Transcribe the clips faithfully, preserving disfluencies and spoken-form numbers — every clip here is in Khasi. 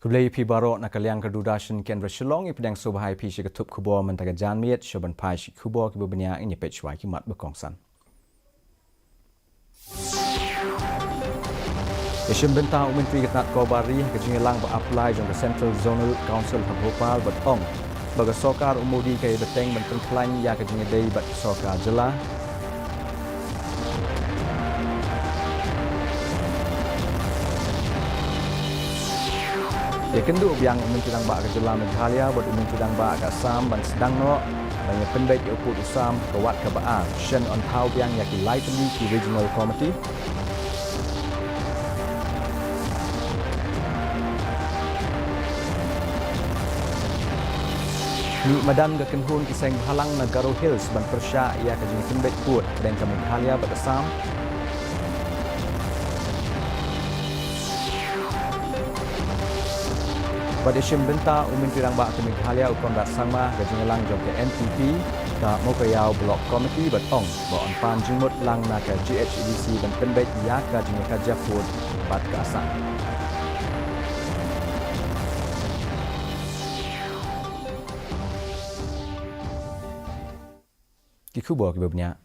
Khublei phi baroh na ka liang ka Doordarshan Kendra Shillong, i pdiang sngewbha ïa phi sha ka tup khubor mynta ka janmiet, sha ban phai sha ki khubor kiba bniah, ngin ïa peit shuwa ki mat ba kongsan. Ïa shim bynta u Myntri ka tnat kor bar ri ha ka jingïalang ba arphew lai jong ka Central Zonal Council ha Bhopal bad ong ba ka sorkar u Modi ka ïai bteng ban pynkhlaiñ ïa ka jingïadei bad ka sorkar jylla. Ïakynduh biang u Myntri Rangbah ka jylla Meghalaya bad u Myntri Rangbah ka Assam ban sdang noh ban ïa pynbeit ïa u pud u sam ha ka wat kaba ar, shen yn thaw biang ïa ki lai tylli ki Regional Committee. Mih madan ka kynhun ki seng bhalang na Garo Hills ban pyrshah ïa ka jingpynbeit pud hapdeng ka Meghalaya bad Assam. Bad ïa shim bynta u Myntri Rangbah ka Meghalaya u Conrad Sangma ha ka jingïalang jong ka N P P ka Mowkaiaw Block Committee bad ong ba yn pan jingmut lang na ka G H A D C ban pynbeit ïa ka jingïakajia pud bad ka Assam. Ki khubor kiba bniah.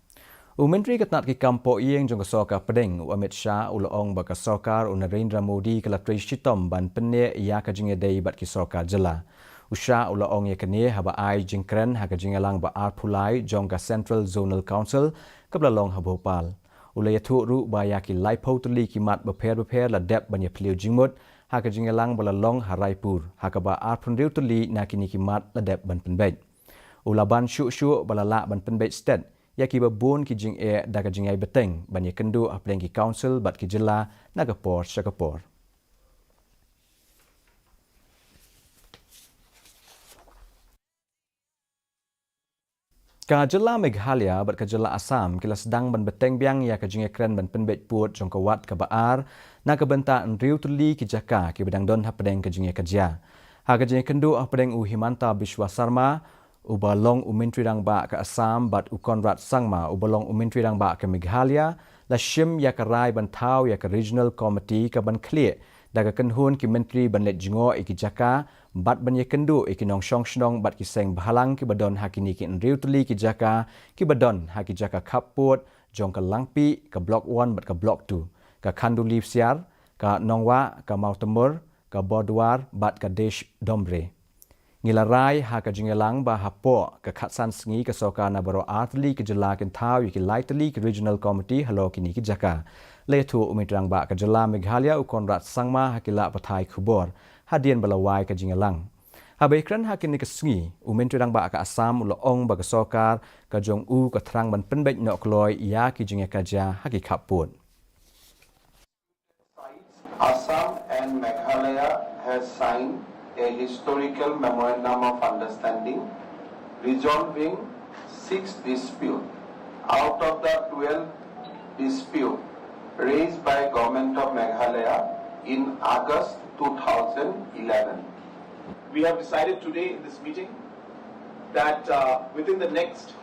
U Myntri ka tnat ki kam poh ïing jong ka sorkar pdeng u Amit Shah u la ong ba ka sorkar u Narendra Modi ka la trei shitom ban pynneh ïa ka jingïadei bad ki sorkar jylla. U Shah u la ong ïa kane haba ai jingkren ha ka jingïalang ba arphew lai jong ka Central Zonal Council kaba la long ha Bhopal. U la ïathuh ruh ba ïa ki laiphew tylli ki mat bapher bapher la dep ban ïaphylliew jingmut ha ka jingïalang ba la long ha Raipur, ha kaba arphew hynriew tylli na kine ki mat la dep ban pynbeit. U la ban shuh shuh ba la lah ban pynbeit stet ïa kiba bun ki jingeh da ka jingïai bteng ban ïakynduh hapdeng ki council bad ki jylla na ka por sha ka por. Ka jylla Meghalaya bad ka jylla Assam ki la sdang ban bteng biang ïa ka jingïakren ban pynbeit pud jong ka wat kaba ar na ka bynta hynriew tylli ki jaka kiba dang don hapdeng ka jingïakajia. Ha ka jingïakynduh hapdeng u Himanta Biswa Sarma, uba long u Myntri Rangbah ka Assam, bad u Conrad Sangma, uba long u Myntri Rangbah ka Meghalaya, la shim ïa ka rai ban thaw ïa ka Regional Committee kaban khlieh da ka kynhun ki myntri ban leit jngoh ïa ki jaka bad ban ïakynduh ïa ki nongshong shnong bad ki seng bhalang kiba don ha kine ki hynriew tylli ki jaka kiba don ha ki jaka khappud jong ka Langpih, ka Block One bad ka Block Two, ka Khanduli Psiar, ka Nongwah, ka Mawtamur, ka Bawduar bad ka Desh Doomreh. Ngi la rai ha ka jingïalang ba hapoh ka khatsan sngi ka sorkar na baroh ar tylli ki jylla kin thaw ïa ki lai tylli ki Regional Committee halor kine ki jaka. La ïathuh u Myntri Rangbah ka jylla Meghalaya u Conrad Sangma ha ki lad pathai khubor hadien ba la wai ka jingïalang. Haba ïakren ha kine ki sngi, u Myntri Rangbah ka Assam u la ong ba ka sorkar ka jong u ka thrang ban pynbeit noh kloi ïa ki jingïakajia ha ki khappud. Assam and Meghalaya has signed a historical memorandum of understanding resolving six dispute out of the twelve dispute raised by Government of Meghalaya in August two thousand eleven. We have decided today in this meeting that, uh, within the next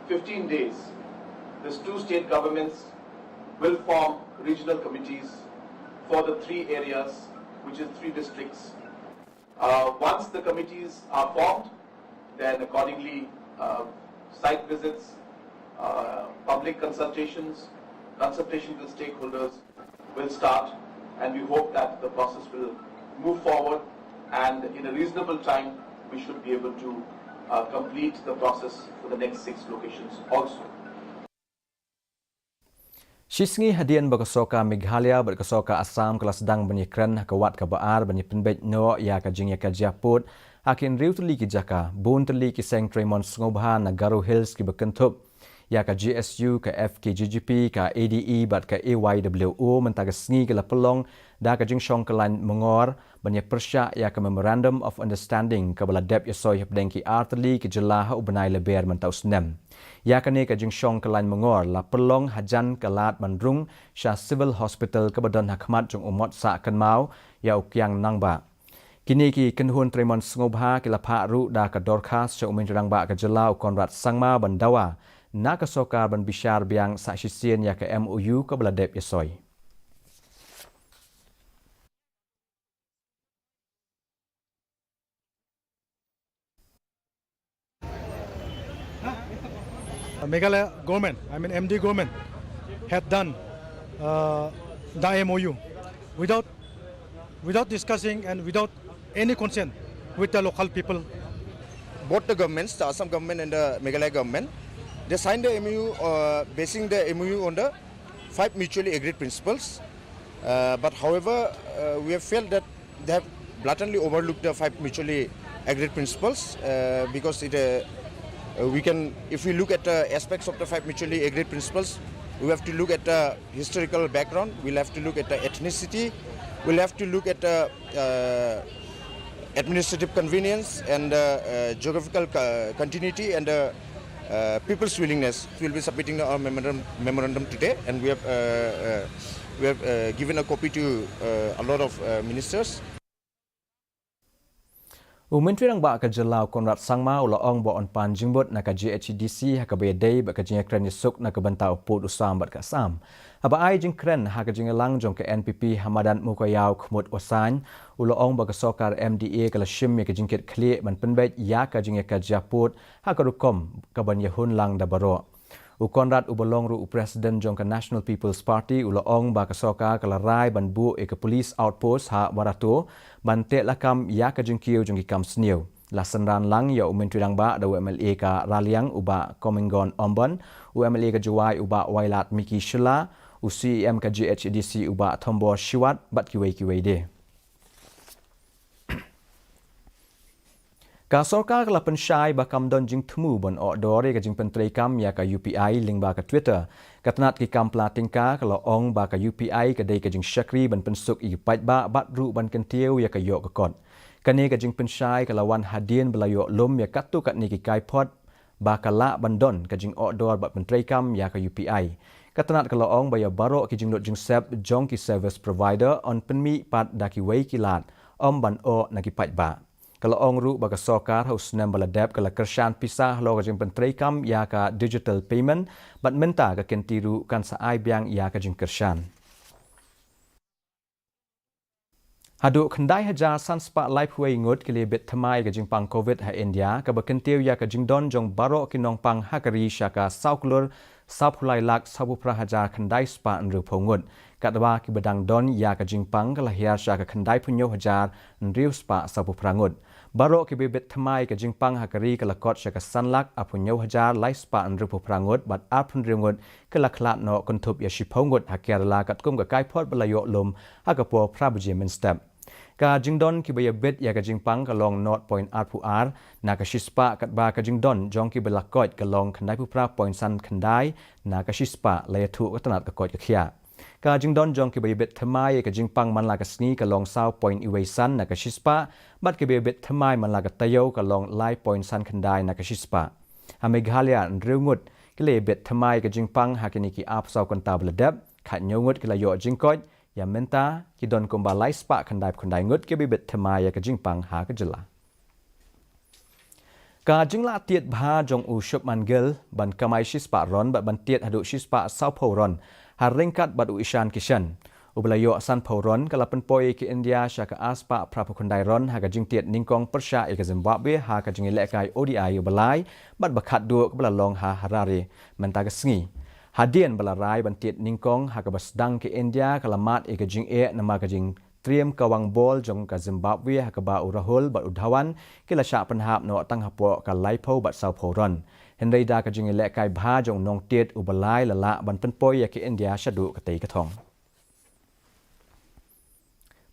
fifteen days, these two state governments will form regional committees for the three areas, which is three districts. Uh, once the committees are formed, then accordingly, uh, site visits, uh, public consultations, consultation with stakeholders will start, and we hope that the process will move forward, and in a reasonable time, we should be able to, uh, complete the process for the next six locations also. Shisngi hadien ba ka sorkar Meghalaya bad ka sorkar Assam ka la sdang ban ïakren ha ka wat kaba ar ban ïapynbeit noh ïa ka jingïakajia pud ha ki hynriew tylli ki jaka, bun tylli ki seng trei mon sngewbha na Garo Hills kiba kynthup ïa ka G S U, ka F K J G P, ka A D E bad ka A Y W O mynta ka sngi ki la pynlong da ka jingshong kyllain myngor ban ïa pyrshah ïa ka Memorandum of Understanding kaba la dep ïasoi hapdeng ki ar tylli ki jylla ha u bnai Lber mynta u snem. Ïa kane ka jingshong kyllain myngor la pynlong hajan ka lad ban rung sha Civil Hospital kaba don ha khmat jong u mot sah kynmaw ïa u Kiang Nangbah. Kine ki kynhun trei mon sngewbha ki la phah ruh da ka dorkhas sha u Myntri Rangbah ka jylla u Conrad Sangma ban dawa na ka sorkar ban bishar biang sa shisien ïa ka M O U kaba la dep ïasoi. Meghalaya government, I mean M D government, had done uh, the M O U without without discussing and without any consent with the local people. Both the governments, the Assam government and the Meghalaya government, they signed the M O U, uh, basing the M O U on the five mutually agreed principles. Uh, but however, uh, we have felt that they have blatantly overlooked the five mutually agreed principles, uh, because it, uh, uh, we can, if we look at the aspects of the five mutually agreed principles, we have to look at the historical background, we'll have to look at the ethnicity, we'll have to look at the uh, administrative convenience and uh, uh, geographical co- continuity and uh, uh, people's willingness. We'll be submitting our memorandum, memorandum today, and we have uh, uh, we have uh, given a copy to uh, a lot of uh, ministers. U Myntri Rangbah ka Jylla u Conrad Sangma u la ong ba un pan jingmut na ka G H A D C ha kaba ïadei bad ka jingïakren ïasuk na ka bynta u pud u sam bad ka Assam. Haba ai jingkren ha ka jingïalang jong ka N P P ha madan Mowkaiaw Khmut Wasain, u la ong ba ka sorkar M D A ka la shim ïa ka jingkit khlieh ban pynbeit ïa ka jingïakajia pud ha ka rukom kaban ïahun lang da baroh. U Conrad uba long ruh u President jong ka National People's Party u la ong ba ka sorkar ka la rai ban buh ïa ka police outpost ha Warato ban teh lakam ïa ka jingkiew jong ki kam sniew. La synran lang ïa u Myntri Rangbah da u M L A ka Raliang u Bah Comington Ymbon, u M L A ka Jowai u Bah Wailadmiki Shylla, u C E M ka G H A D C u Bah Thombor Shiwat bad kiwei kiwei de. Ka sorkar ka la pynshai ba kam don jingthmu ban ohdor ïa ka jingpyntreikam ïa ka U P I lyngba ka Twitter. Ka tnat ki kam pla tyngka ka la ong ba ka U P I ka dei ka jingshakri ban pynsuk ïa ki paidbah bad ruh ban kyntiew ïa ka ïoh ka kot. Kane ka jingpynshai ka la wan hadien ba la ïoh lum ïa katto katne ki kaiphod ba ka lah ban don ka jingohdor bad pyntreikam ïa ka U P I. Ka tnat ka la ong ba ïa baroh ki jinglut jingsep jong ki service provider yn pynmih pat da kiwei ki lad, ym ban oh na ki paidbah. Ka la ong ruh ba ka sorkar ha u snem ba la dep ka la kyrshan pisa halor ka jingpyntreikam ïa ka digital payment bad mynta ka kynti ruh kan sa ai biang ïa ka jingkyrshan. Haduh khyndai hajar san spah laiphew wei ngut ki la bit thymmai ka jingpang Covid ha India, kaba kyntiew ïa ka jingdon jong baroh ki nongpang ha ka ri sha ka saw klur sawphew lai lak sawphew phra hajar khyndai spah hynriewphew ngut. Katba kiba dang don ïa ka jingpang ka la hiar sha ka khyndaiphew hynñiew hajar hynriew spah sawphew phra ngut. Baroh kiba bit thymmai ka jingpang ha ka ri ka la kot sha ka san lak arphew hynñiew hajar lai spah hynriewphew phra ngut bad arphew hynriew ngut ki la khlad noh, kynthup ïa shiphew ngut ha Kerala katkum ka kaiphod ba la ïoh lum ha ka por phra baje mynstep. Ka jingdon kiba ïa bit ïa ka jingpang ka long nought point arphew ar na ka shispah, katba ka jingdon jong kiba la koit ka long khyndaiphew phra point san khyndai na ka shispah, la ïathuh ka tnat ka koit ka khiah. Ka jingdon jong kiba ïa bit thymmai ïa ka jingpang man la ka sngi ka long saw point wei san na ka shispah, bad kiba ïa bit thymmai man la ka taïew ka long lai point san khyndai na ka shispah. Ha Meghalaya hynriew ngut ki la ïa bit thymmai ïa ka jingpang ha kine ki arphew saw kynta ba la dep, khathynñiew ngut ki la ïoh jingkoit. Ïa mynta ki don kumba lai spah khyndaiphew khyndai ngut kiba ïa bit thymmai ïa ka jingpang ha ka jylla. Ka jinglah tied bha jong u Shubman Gill ban kamai shispah run bad ban tied haduh shispah sawphew run ha ryngkat bad u Ishan Kishan uba la ïoh sanphew run ka la pynpoi ïa ka India sha ka arspah phraphew khyndai run ha ka jingtied nyngkong pyrshah ïa ka Zimbabwe ha ka jingïalehkai O D I uba lai bad ba khatduh kaba la long ha Harare mynta ka sngi. Hadien ba la rai ban tied nyngkong ha kaba sdang ka India ka la mad ïa ka jingeh namar ka jingtriem kawang bol jong ka Zimbabwe ha kaba u Rahul bad u Dhawan ki la shah pynhap noh tang hapoh ka laiphew bad sawphew run. Hynrei da ka jingïalehkai bha jong u nongtied uba lai la lah ban pynpoi ïa ka India shaduh katei ka thong.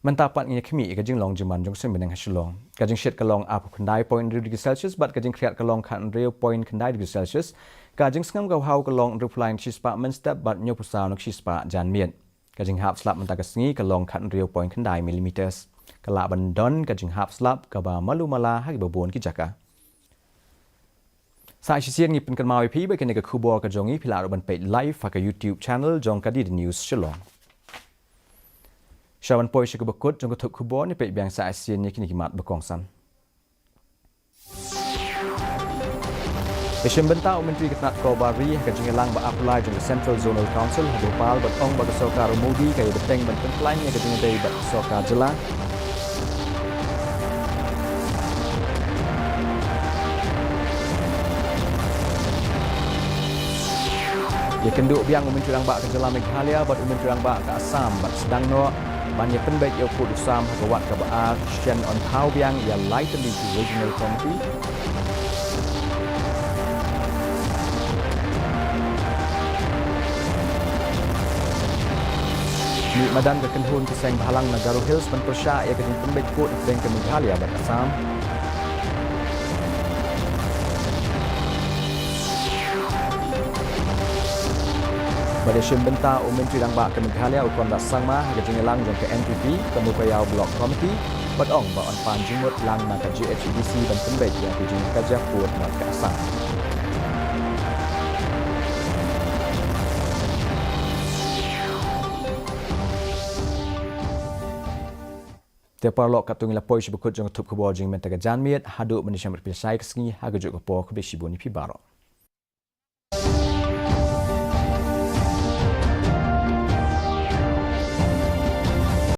Mynta pat ngin ïa khmih ïa ka jinglong jingman jong ka suiñ bneng ha Shillong. Ka jingshit ka long arphew khyndai point hynriew degree Celsius bad ka jingkhriat ka long khathynriew point khyndai degree Celsius. Ka jingsngem ka bhaw ka long hynriewphew lai na ka shispah mynstep bad hynñiewphew saw na ka shispah janmiet. Ka jinghap slap mynta ka sngi ka long khathynriew point khyndai millimeters. Ka lah ban don ka jinghap slap kaba malu mala ha kiba bun ki jaka. Sa shisien ngi pynkynmaw ïa phi ba kane ka khubor ka jong ngi phi lah ruh ban peit live ha ka YouTube channel jong ka D D News Shillong. Sha ban poi sha kaba kut jong ka thup khubor, ngin peit biang sa shisien ïa kine ki mat ba kongsan. Ïa shim bynta u Myntri ka tnat kor bar ri ha ka jingïalang ba apulai jong ka Central Zonal Council ha Bhopal bad ong ba ka sorkar u Modi ka ïa bteng ban pynkhlaiñ ïa ka jingïadei bad ka sorkar jylla. Ïakynduh biang u Myntri Rangbah ka Jylla Meghalaya bad u Myntri Rangbah ka Assam bad sdang noh ban ïa pynbeit ïa u pud u sam ha ka wad kaba ar, shen yn thaw biang ïa lai tylli ki Regional Committee. Mih madan ka kynhun ki seng bhalang na Garo Hills ban pyrshah ïa ka jingpynbeit pud hapdeng ka Meghalaya bad Assam. Bad ïashim bynta u Myntri Rangbah ka Meghalaya u Conrad Sangma ha ka jingïalang jong ka N P P, ka Mowkaiaw Block Committee, bad ong ba yn pan jingmut lang na ka J H A D C ban pynbeit ïa ka jingkajia pud na ka Assam. Te paralok, katto ngi la poi sha ba kut jong ka thup khubor jong ngi mynta ka janmiet, haduh ban ïashem bad phi shai ka sngi ha kajuh ka por, khublei shibun ïa phi baroh.